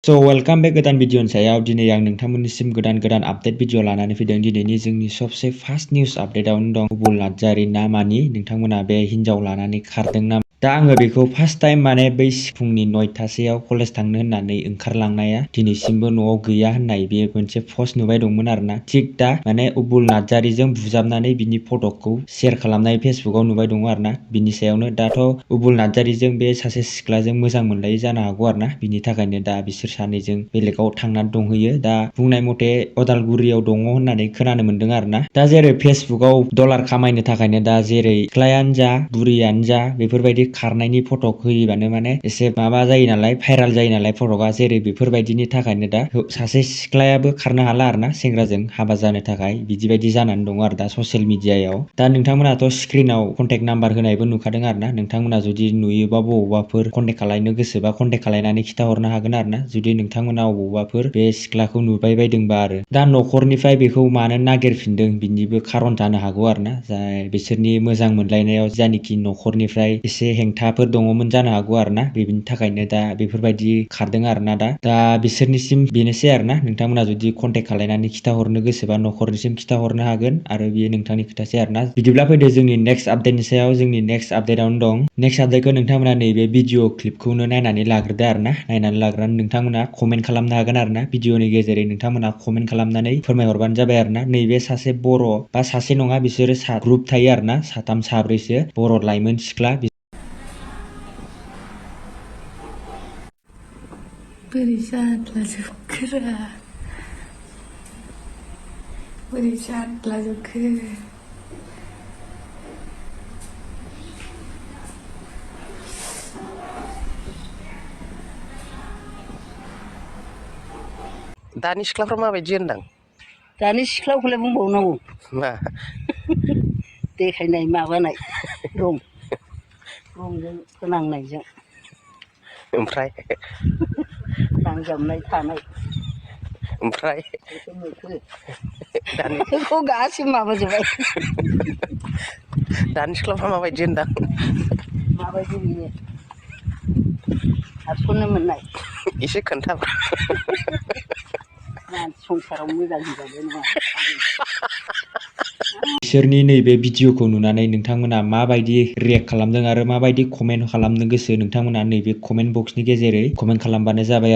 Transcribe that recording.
Welcome बेक गोदान भिडिअनि सायाव दिनै आं नोंथांमोननिसिम गोदान आपडेट भिडिअ लानानै फैदों। दिनैनि जोंनि सबसे फार्स्ट निउज आपडेटआवनो दं बुबुल नार्जारि नामानि नोंथांमोना बे हिनजाव लानानै खारदों नामा। दा आङो बेखौ फार्स्ट टाइम माने बै फुंनि 9टासोआव कलेज थांनो होननानै ओंखारलांनाया दिनैसिमबो न'आव गैया होननाय बे मोनसे पस्ट नुबाय दंमोन आरोना। थिग दा माने बुबुल नार्जारिजों बुजाबनानै बिनि फटकखौ शेयार खालामनाय फेसबुकआव नुबाय दङ आरोना। बिनि सायावनो दाथ' बुबुल नार्जारिजों बे सासे सिख्लाजों मोजां मोनलायै जानो हागौ आरोना। बिनि थाखायनो दा बिसोर सानैजों बेलेगाव थांनानै दंहैयो। दा बुंनाय मथे अदालगुरियाव दङ होननानै खोनानो मोनदों आरोना। दा जेरै फेसबुकआव डलार खामायनो थाखायनो दा जेरै सिख्लायानो जा बुरियानो जा बेफोरबायदि खारनायनि फटक होयोबानो माने एसे माबा जायो नालाय, भाइराल जायो नालाय फटकआ। जेरै बेफोरबायदिनि थाखायनो दा सासे सिख्लायाबो खारनो हाला आरोना सेंग्राजों हाबा जानो थाखाय बिदि जानानै दङ आरो दा ससियेल मिडियायाव। दा नोंथांमोनाथ' स्क्रिनाव कन्टेक्ट नाम्बार होनायबो नुखादों आरोना। नोंथांमोना जुदि नुयोबा बबावबाफोर कन्टेक्ट खालायनो गोसोबा कन्टेक्ट खालायनानै खिथाहरनो हागोन आरोना। जुदि नोंथांमोना अबावबाफोर बे सिख्लाखौ नुबाय बायदोंबा आरो दा न'खरनिफ्राय बेखौ मानो नागिरफिनदों बिनिबो खारन जानो हागौ आरोना। जाय बिसोरनि मोजां मोनलायनायाव जायनोखि न'खरनिफ्राय एसे हेंथाफोर दङमोन जानो हागौ आरोना। बेनि थाखायनो दा बेफोरबायदि खारदों आरोना। दा बिसोरनिसिम बेनोसै आरोना। नोंथांमोना जुदि कन्टेक्ट खालायनानै खिथाहरनो गोसोबा न'खरनिसिम खिथाहरनो हागोन आरो बेयो नोंथांनि खोथासै आरोना। बिदिब्ला फैदो जोंनि नेक्स्ट आपडेटनि सायाव। जोंनि नेक्स्ट आपडेटआवनो दं। नेक्स्ट आपडेटखौ नोंथांमोना नैबे भिडिअ क्लिपखौनो नायनानै लाग्रोदो आरोना। नायनानै लाग्रोनानै नोंथांमोना कमेन्ट खालामनो हागोन आरोना। भिडिअनि गेजेरै नोंथांमोना कमेन्ट खालामनानै फोरमायहरबानो जाबाय आरोना। नैबे सासे बर' बा सासे नङा बिसोरो ग्रुप थायो आरोना। साथाम साब्रैसो बर' लाइमोन सिख्ला। बोरै जाद्लाजोबखोरा बोरै जाद्लाजोबखो दानि सिख्लाफ्रा माबायदि होनदां? दानि सिख्लाखौलाय बुंबावनांगौ मा देखायनाय माबानाय रंजों फोनांनायजों ओमफ्राय नांजाबनाय थानाय ओमफ्राय दानि बेखौ गासिबो माबाजोब्बाय। दानि सिख्लाफ्रा माबायदि होनदां? माबायदि बियो खारस'नो मोननाय एसे खोन्थाब्रा। मानसि संसाराव मोजां होनजानाय नङा। बिसोरनि नैबे भिडिअखौ नुनानै नोंथांमोना माबायदि रियेक्ट खालामदों आरो माबायदि कमेन्ट खालामनो गोसो नोंथांमोना नैबे कमेन्ट बक्सनि गेजेरै कमेन्ट खालामबानो जाबाय।